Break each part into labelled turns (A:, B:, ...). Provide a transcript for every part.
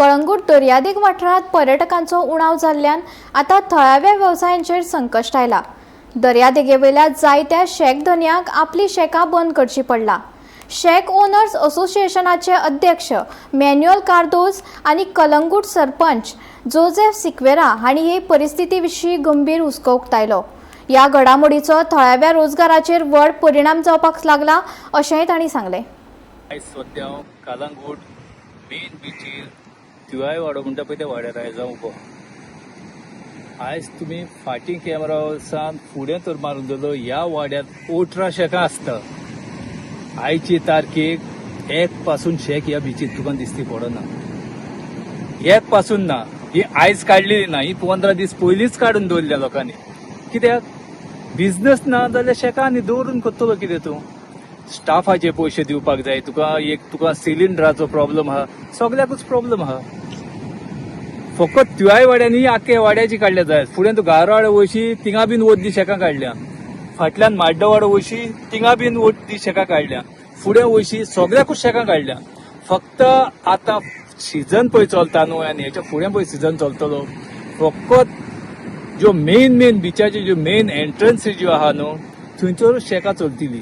A: कळंगूट दर्यादेग वाठारांत पर्यटकांचो उणाव जाल्ल्यान आतां थळाव्या वेवसायांचेर संकश्ट आयला. दर्यादेगेवयल्या जायत्या शॅक धनयांक आपली शॅकां बंद करची पडला. शॅक ओनर्स असोसिएशनाचे अध्यक्ष मॅन्युअल कार्दोज आनी कलंगूट सरपंच जोझेफ सिक्वेरा हांणी हे परिस्थिती विशीं गंभीर हुस्को उक्तायलो. ह्या घडामोडीचो थळाव्या रोजगाराचेर व्हड परिणाम जावपाक लागला, अशेंय तांणी सांगलें.
B: आयज सद्या हांव कालांगूट मेन बिचीर, तिवाय वाडो म्हणटा पळय, त्या वाड्यार आयज हांव उबो. आयज तुमी फाटीं कॅमेरा वचान फुडें तर मारून जालो, ह्या वाड्यांत 18 शेकां आसता. आयचे तारखेक एक पासून शेक ह्या बिचीर तुका दिसती पडना, एक पासून ना. ही आयज काडलेली ना, ही 15 दीस पयलींच काडून दवरल्या लोकांनी. कित्याक बिझनस ना जाल्यार शेकां आनी दवरून करतलो कितें तूं? स्टाफाचे पयशे दिवपाक जाय तुका. एक तुका सिलिंडराचो प्रॉब्लम आहा, सगल्याकूच प्रॉब्लम आहा. फकत तुयाय वाड्यांनी आख्खे वाड्याची काडल्या जाय. फुडें तूं गारवाडो वयशी, थिंगा बीन वद्दी शेकां काडल्या. फाटल्यान माड्डवाडो वयशी, थिंगा बीन वद्दी शेकां काडल्या. फुडें वयशी, सगल्याकूच शेकां काडल्या. फक्त आतां सिजन पळय चलता न्हू, आनी हेच्या फुडें पळय सिजन चलतलो, फकत ज्यो मेन मेन बिचाच्यो ज्यो मेन एंट्रन्स ज्यो आहा न्हू, थंयसरूच शेकां चलतली.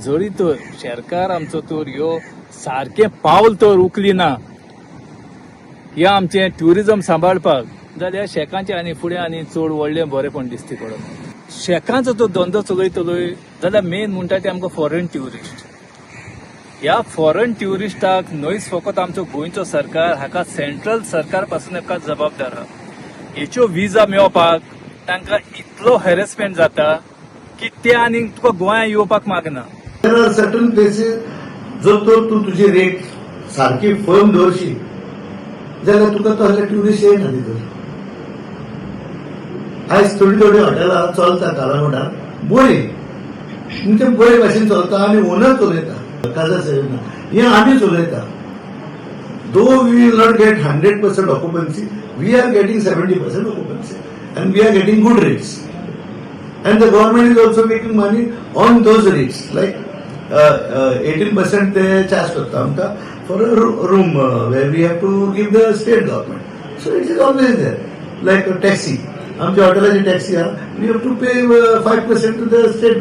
B: जरी तर सरकार आमचो तर ह्यो सारकें पावल तर उखली ना ह्या आमचें ट्युरिजम सांबाळपाक, जाल्यार शेकांचें आनी फुडें आनी चड व्हडलें बरेंपण दिसती पडना. शेकांचो तो धंदो चलयतलोय जाल्यार मेन म्हणटा ते आमकां फॉरेन ट्युरिस्ट. ह्या फॉरेन ट्युरिस्टाक न्हयच फकत आमचो गोंयचो सरकार, हाका सेंट्रल सरकार पासून एका जबाबदार आहा. हेच्यो विजा मेळपाक तांकां इतलो हॅरेसमेंट जाता की ते आनी तुका गोंयांत येवपाक मागना.
C: There are certain places, जर तर तूं तुजी रेट सारकी फर्म दवरशी जाल्यार तुका तसले ट्युरिस्ट येना भितर. आयज थोडी थोडी हॉटेलां चलता कालांगुटान बरी, म्हणजे बरे भाशेन चलता आनी ओनर चलयता, काजा सेवन हे आमी चलयता. Though we will not get 100% occupancy, we are getting 70% occupancy and we are getting good rates, and the government is also making money on those rates, like 18% ते चार्ज करता आमकां for a room, where we have to give the state government. So it is always there. Like a taxi, आमच्या हॉटेलाची taxi आहा, we have to pay 5% to the state.